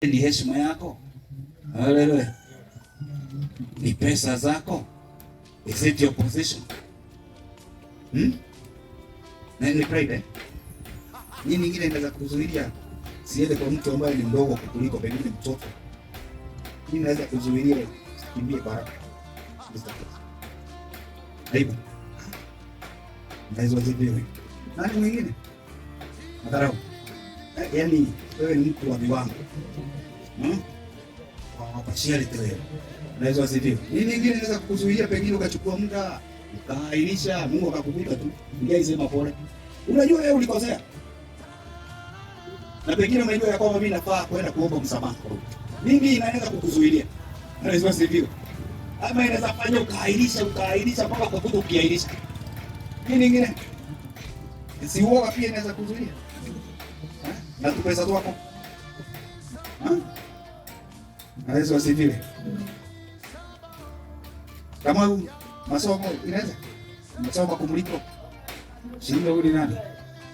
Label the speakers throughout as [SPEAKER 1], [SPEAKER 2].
[SPEAKER 1] Ni heshima yako? Haleluya. Ni pesa zako? Is it your position? Hmm? Na ni pride, eh? Nini ingine inaweza kuzuilia siende kwa mtu ambaye ni mdogo kukuliko, pengine mtoto? Nini inaweza kuzuilia usikimbie kwa haraka? Aibu. Yesu asifiwe. Nani mwingine? Madharau. Yaani wewe ni mtu wa viwango. Wa partiality wewe. Yesu asifiwe. Nini nyingine inaweza kukuzuia? Pengine ukachukua muda ukaahirisha, Mungu akakukuta tu. Ingia sema pole. Unajua wewe ulikosea. Na pengine unajua ya kwamba mimi nafaa kwenda kuomba msamaha. Nini inaweza kukuzuilia? Yesu asifiwe. Ama inaweza fanya ukaahirisha, ukaahirisha mpaka ukakuta ukiahirisha. Nini nyingine? Si uoga pia inaweza kuzuia? Eh? Na tu pesa zako. Eh? Yesu asifiwe. Kama masomo inaweza? Masomo kumliko. Shinda huyu ni nani?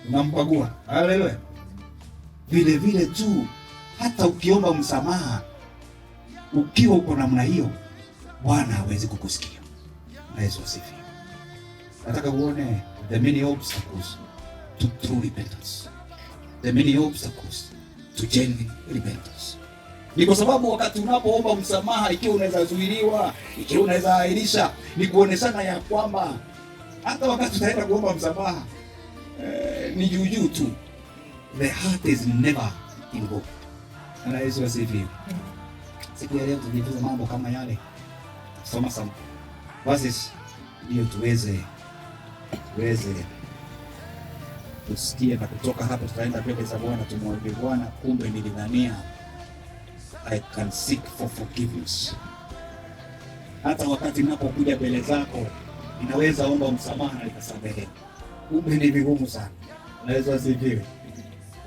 [SPEAKER 1] Unampagua. Haleluya. Vile vile tu hata ukiomba msamaha ukiwa uko namna hiyo, Bwana hawezi kukusikia. Yesu asifiwe. Nataka uone the many obstacles to true repentance. The many obstacles to genuine repentance. Ni kwa sababu wakati unapoomba msamaha, ikiwa unaweza zuiliwa, ikiwa unaweza ahirisha, ni kuoneshana ya kwamba hata wakati utaenda kuomba msamaha ni juu juu tu. The heart is never involved. Na Yesu asifiwe. Siku ya leo tujifunze mambo kama yale. Soma some verses ndio tuweze kusikia, na kutoka hapo tutaenda mbele za Bwana tumwambie Bwana, kumbe nilidhania I can seek for forgiveness. Hata wakati ninapokuja mbele zako ninaweza omba msamaha na nikasamehe. Kumbe ni vigumu sana. Yesu asifiwe.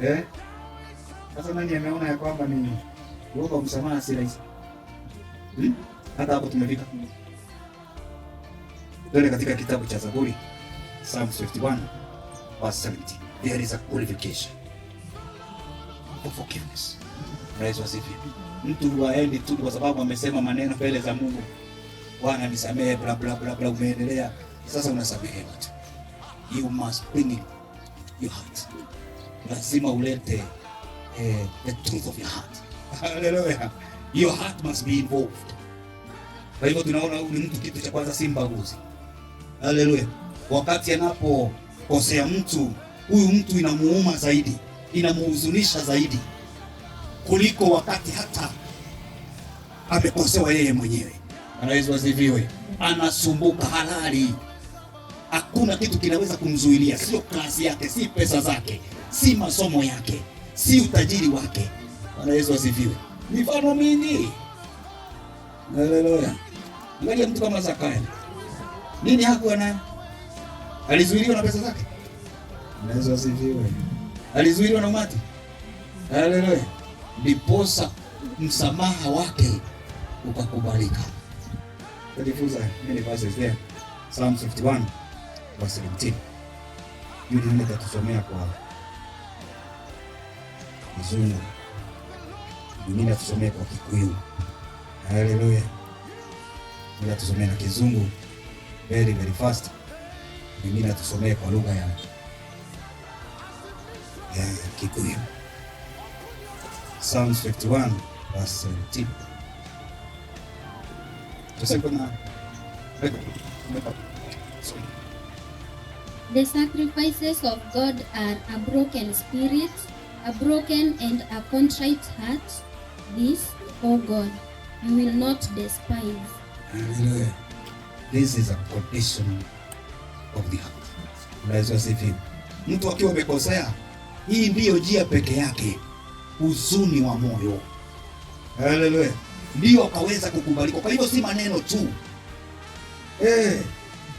[SPEAKER 1] Eh? Sasa nani ameona ya kwamba ni kuomba msamaha si rahisi? Hmm? Hata hapo tumefika. Twende katika kitabu cha Zaburi, Psalms 51 verse 70. There is a qualification for forgiveness. Yesu asifiwe. Mtu haendi tu kwa sababu amesema maneno mbele za Mungu, Bwana nisamehe, bla bla bla bla, umeendelea sasa, unasamehewa tu. You must bring in your heart. Lazima ulete the truth of your heart. Hallelujah. Your heart must be involved. Kwa hivyo tunaona huyu ni mtu, kitu cha kwanza si mbaguzi. Haleluya. Wakati anapokosea mtu, huyu mtu inamuuma zaidi, inamuhuzunisha zaidi kuliko wakati hata amekosewa yeye mwenyewe. Bwana Yesu asifiwe. Anasumbuka halali, hakuna kitu kinaweza kumzuilia, sio class yake, si pesa zake, si masomo yake, si utajiri wake. Bwana Yesu asifiwe. Mifano mingi. Haleluya. Angalia mtu kama Zakayo, nini hakuwa nayo? Alizuiliwa na pesa zake? Bwana Yesu asifiwe. Alizuiliwa na umati? Haleluya. Ndiposa msamaha wake ukakubalika. Tujifunza many verses there. Psalm 51 verse 17. Yule ndiye atatusomea kwa Kizungu, mwingine atusomee kwa Kikuyu. Haleluya. Mwingine atusomee na Kizungu very very fast. Mwingine atusomee kwa lugha ya Kikuyu. Psalms 51 verse 17. Tuseme na. Sorry.
[SPEAKER 2] The sacrifices of God are a broken spirit, a broken and a contrite heart. This, O God, you will not despise.
[SPEAKER 1] Hallelujah. This is a condition of the heart. Bwana Yesu asifiwe. Mtu akiwa amekosea, hii ndiyo njia peke yake, huzuni wa moyo. Haleluya. Ndiyo akaweza kukubalika. Kwa hivyo si maneno tu.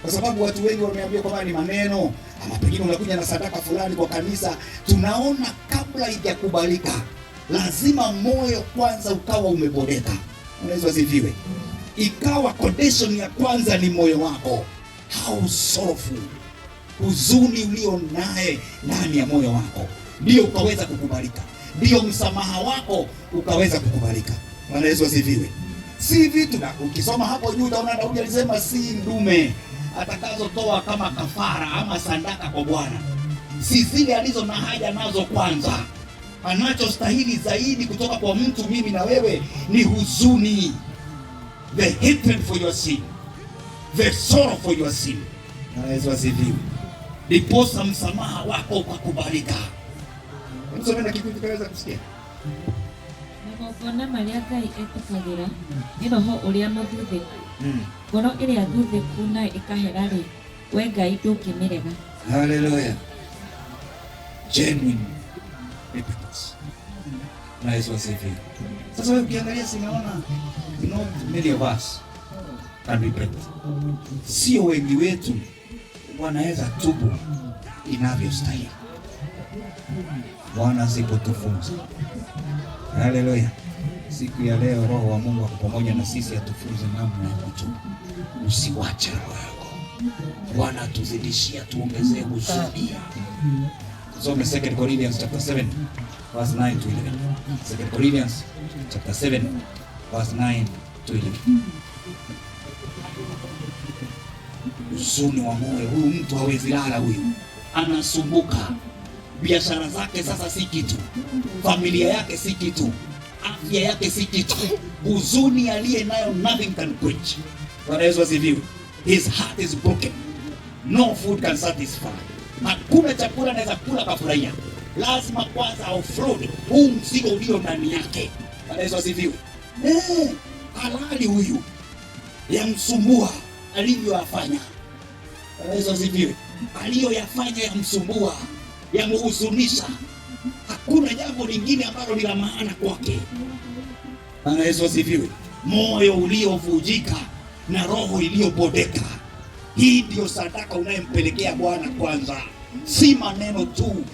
[SPEAKER 1] Kwa sababu watu wengi wameambia kwamba ni maneno, ama pengine unakuja na sadaka fulani kwa kanisa. Tunaona kabla haijakubalika, lazima moyo kwanza ukawa umebondeka. Bwana Yesu asifiwe. Ikawa condition ya kwanza ni moyo wako, how sorrowful, huzuni ulio naye ndani ya moyo wako, ndio ukaweza kukubalika. Ndiyo msamaha wako ukaweza kukubalika. Bwana Yesu asifiwe. Si vitu, na ukisoma hapo juu utaona Daudi alisema si ndume atakazotoa kama kafara ama sadaka kwa Bwana, si zile alizo na haja nazo kwanza. Anachostahili zaidi kutoka kwa mtu mimi na wewe ni huzuni, the hatred for your sin, the sorrow for your sin. Bwana Yesu asifiwe. Ndiposa msamaha wako ukakubalika. Msome na Kikuyu tukaweza kusikia.
[SPEAKER 3] Magongona marĩa Ngai etĩkagĩra nĩ roho ũrĩa mũthuthĩku, ngoro ĩrĩa thuthĩku na ĩkahera-rĩ, we Ngai ndũngĩmĩrega.
[SPEAKER 1] Hallelujah. Genuine repentance. Bwana Yesu asifiwe. Sasa wewe ukiangalia, simeona not many of us can repent. Sio wengi wetu wanaweza tubu inavyostahili. Bwana asipotufunza. Haleluya. Siku ya leo Roho wa Mungu ako pamoja na sisi atufunze namna ya kutubu. Usiwache roho yako. Bwana atuzidishie, tuongezee huzuni. Tusome 2 Corinthians chapter 7 verse 9 to 11. 2 Corinthians chapter 7 verse 9 to 11. Huzuni wa moyo, huyu mtu hawezi lala, huyu anasumbuka. Biashara zake sasa si kitu, familia yake si kitu, afya yake si kitu. Huzuni aliye nayo nothing can quench. Bwana Yesu asifiwe. His heart is broken. No food can satisfy. Hakuna chakula anaweza kula kafurahia. Lazima kwanza offload huu mzigo ulio ndani yake. Bwana Yesu asifiwe. Halali huyu yamsumbua alivyoyafanya. Bwana Yesu asifiwe. Aliyoyafanya yamsumbua, yamhuzunisha. Hakuna jambo lingine ambalo ni la maana kwake. Bwana Yesu asifiwe. Moyo uliovujika na roho iliyobodeka, hii ndiyo sadaka unayempelekea Bwana kwanza, si maneno tu.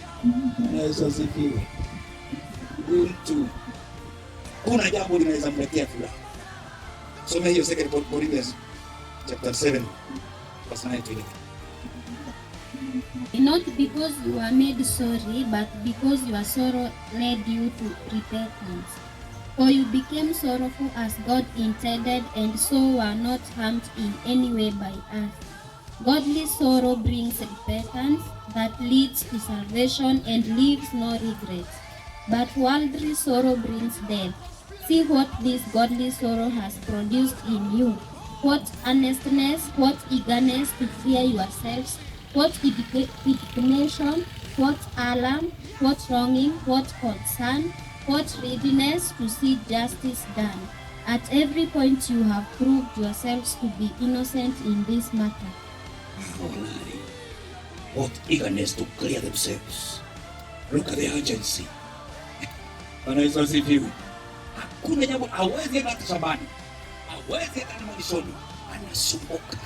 [SPEAKER 1] Bwana Yesu asifiwe. Huyu mtu kuna jambo linaweza mletea furaha. Some hiyo 2 Corinthians chapter 7 verse 9 to 11.
[SPEAKER 2] Not because you were made sorry, but because your sorrow led you to repentance. For you became sorrowful as God intended, and so were not harmed in any way by us. Godly sorrow brings repentance that leads to salvation and leaves no regrets. But worldly sorrow brings death. See what this godly sorrow has produced in you. What earnestness, what eagerness to clear yourselves, what indignation, what alarm, what longing, what concern, what readiness to see justice done. At every point you have proved yourselves to be innocent in this matter.
[SPEAKER 1] What eagerness to clear themselves. Look at the urgency. Bwana Yesu asifiwe. Hakuna jambo, hawezi enda hata shambani, hawezi enda malishoni, anasumbuka.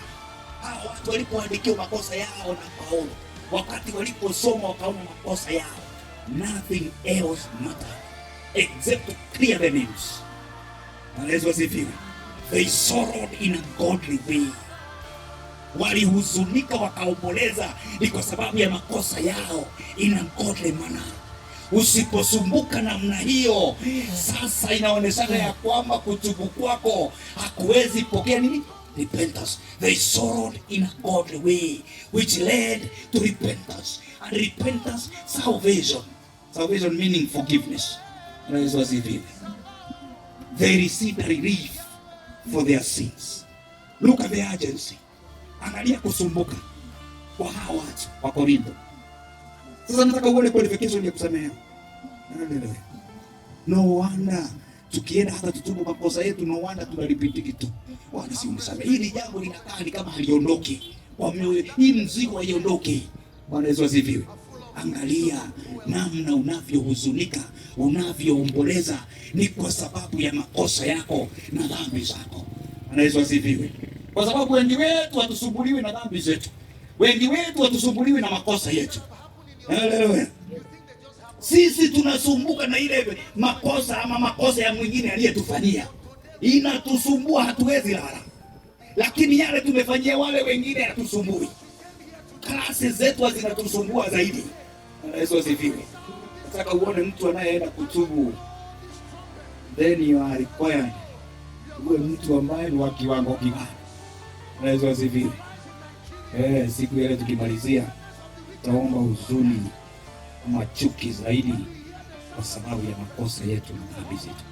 [SPEAKER 1] Hawa watu walipoandikiwa makosa yao na Paulo, wakati waliposoma wakaona makosa yao, nothing else matter except to clear the names. Bwana Yesu asifiwe. They sorrowed in a godly way. Walihuzunika wakaomboleza, ni kwa sababu ya makosa yao in a godly manner. Usiposumbuka namna hiyo, sasa inaonyeshana ya kwamba kutubu kwako hakuwezi pokea nini? Repentance. They sorrowed in a godly way which led to repentance, and repentance salvation. Salvation meaning forgiveness. Bwana Yesu asifiwe. They received a relief for their sins. Look at the urgency. Angalia kusumbuka kwa hawa watu wa Korintho. Sasa nataka uone qualification ya kusamehewa. Haleluya. No wonder tukienda hata tutubu makosa yetu, no wonder tunaripitiki tu. Bwana si unisamehe. Hili jambo linakaa ni kama haliondoki kwa mioyo, hii mzigo haiondoki. Bwana Yesu asifiwe. Angalia namna unavyohuzunika, unavyoomboleza, ni kwa sababu ya makosa yako na dhambi zako. Bwana Yesu asifiwe. Kwa sababu wengi wetu hatusumbuliwi na dhambi zetu, wengi wetu hatusumbuliwi na makosa yetu. Haleluya. Sisi tunasumbuka na ile makosa ama makosa ya mwingine aliyetufanyia, inatusumbua, hatuwezi lala. Lakini yale tumefanyia wale wengine hatusumbui. Klasi zetu zinatusumbua zaidi. Bwana Yesu asifiwe. Nataka uone mtu anayeenda kutubu, then you are required uwe mtu ambaye ni wa kiwango kigani. Bwana Yesu asifiwe. Siku ile tukimalizia, tutaomba huzuni ama chuki zaidi kwa sababu ya makosa yetu na dhambi zetu.